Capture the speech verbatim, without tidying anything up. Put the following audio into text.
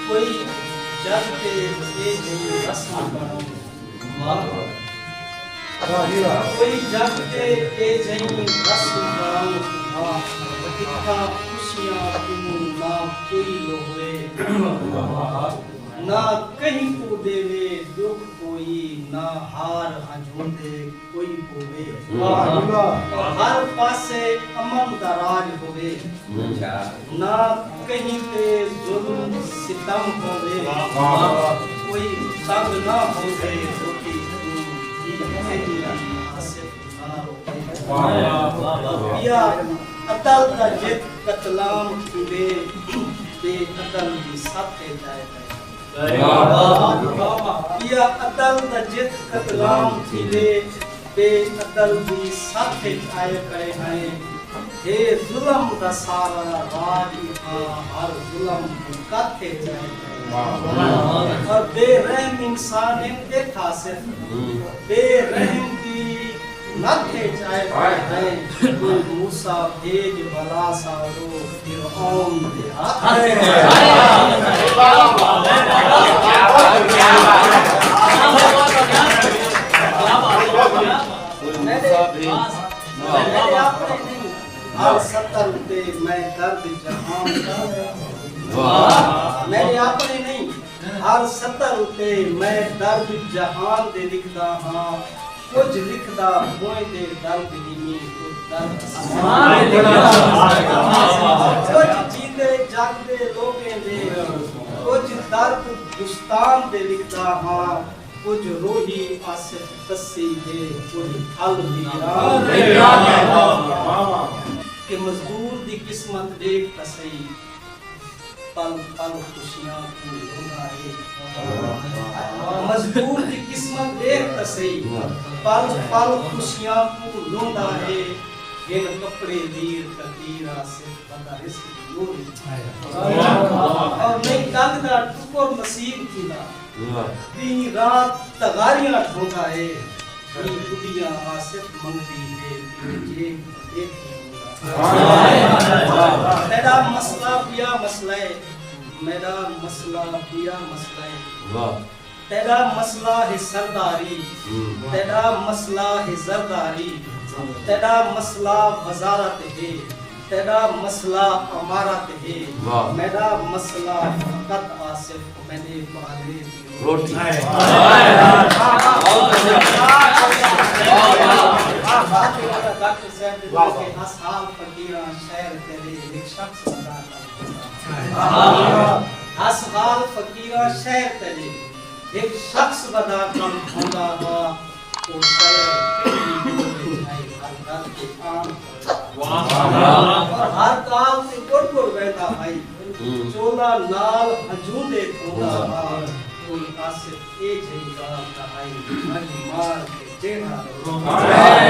کوئی جڳ تے اے جئی رسم بݨاؤں۔ کوئی جڳ تے اے جئی رسم بݨاؤں۔ اتھاں خوشیاں کوں نہ کوئی لوہوے، نہ کہیں کوں ݙیوے ݙکھ کوئی، نہ ہار ہنجھوندے کوئی پووے۔ واہ۔ ہر پاسے امن دا راج ہووے، نہ کہیں تے ظلم ستم ہووے۔ واہ۔ کوئی تنگ نہ ہووے، روٹی کوں بھی کہیں دی آسر نہ ہووے۔ واہ۔ پیا عدل دا جت قتلام تھیندے، بے عدل دی ساتھ اچ آئے پئے۔ پیا عدل دا جت قتلام تھیندے، بے عدل دی ساتھ اچ آئے کھڑے ہیں۔ ہے ظلم دا سارا راج اتھاں، ہر ظلم دی کتھ اچ آئے کھڑے ہیں۔ اور بے رحم انسان ہن اتھاں صرف، بے رحم دی نتھ اچ آئے کھڑے ہیں۔ کوئی موسیٰ بھیڄ بھلا ساݙو فرعون دے ہتھ اچ۔ میݙے، میݙے اپݨے نہیں، ہر سطر اتے میں درد جہان دے۔ میݙے اپݨے نہیں، ہر سطر اتے میں درد جہان دے لکھدا ہاں۔ کجھ لکھدا موئیں دے درد ہیویں، کجھ درد اسمان دے لکھدا ہاں۔ کجھ جیندے جاڳدے لوکیں دے، کجھ درد دستان دے لکھدا ہاں۔ کجھ روہی آصف تسی دے، کجھ پھل ویران دے۔ کہ مزدور دی قسمت ݙیکھ تاں سہی، پل پل خوشیاں کوں لوندا ہے۔ مزدور دی قسمت ݙیکھ تاں سہی، پل پل خوشیاں کوں لوندا ہے۔ گھن کپڑے لیر تقدیر آصف، بندہ رزق دی لوڑ اچ۔ اور نہیں ݙنگ دا ٹکر نصیب تھیندا، ݙینہہ رات تغاریاں ڈھوندا ہے۔ ݙینہہ ٻڈھیاں آصف منگدی ہے، ݙینہہ جیب ݙیکھدی ہوندا۔ تیݙا مسئلہ ٻیا مسئلہ ہے، میݙا مسئلہ ٻیا مسئلہ ہے۔ تیݙا مسئلہ ہے سرداری، تیݙا مسئلہ ہے زرداری، تیݙا مسئلہ وزارت ہے، تیݙا مسئلہ امارت ہے۔ میݙا مسئلہ فقط آصف میݙے ٻالے دی روٹی۔ ڈاکٹر صاحب دے لکھے ہس حال فقیراں شہر تیݙے، ہک شخص بندہ کم ہوندا۔ ہس حال فقیراں شہر تیݙے، ہک شخص بندہ کم ہوندا ہا۔ او شہر کہیں دور وچ ہئی، ہر در تے آن کھڑدا ہا۔ اور ہر ڳالھ تے ٻڑ ٻڑ ویندا ہئی۔ چولا نال ہنجوندے کھوندا ہا۔ کوئی آصف اے جھئی ڳالھ تاں ہئی، ہنج مار کے جیڑھا رووے۔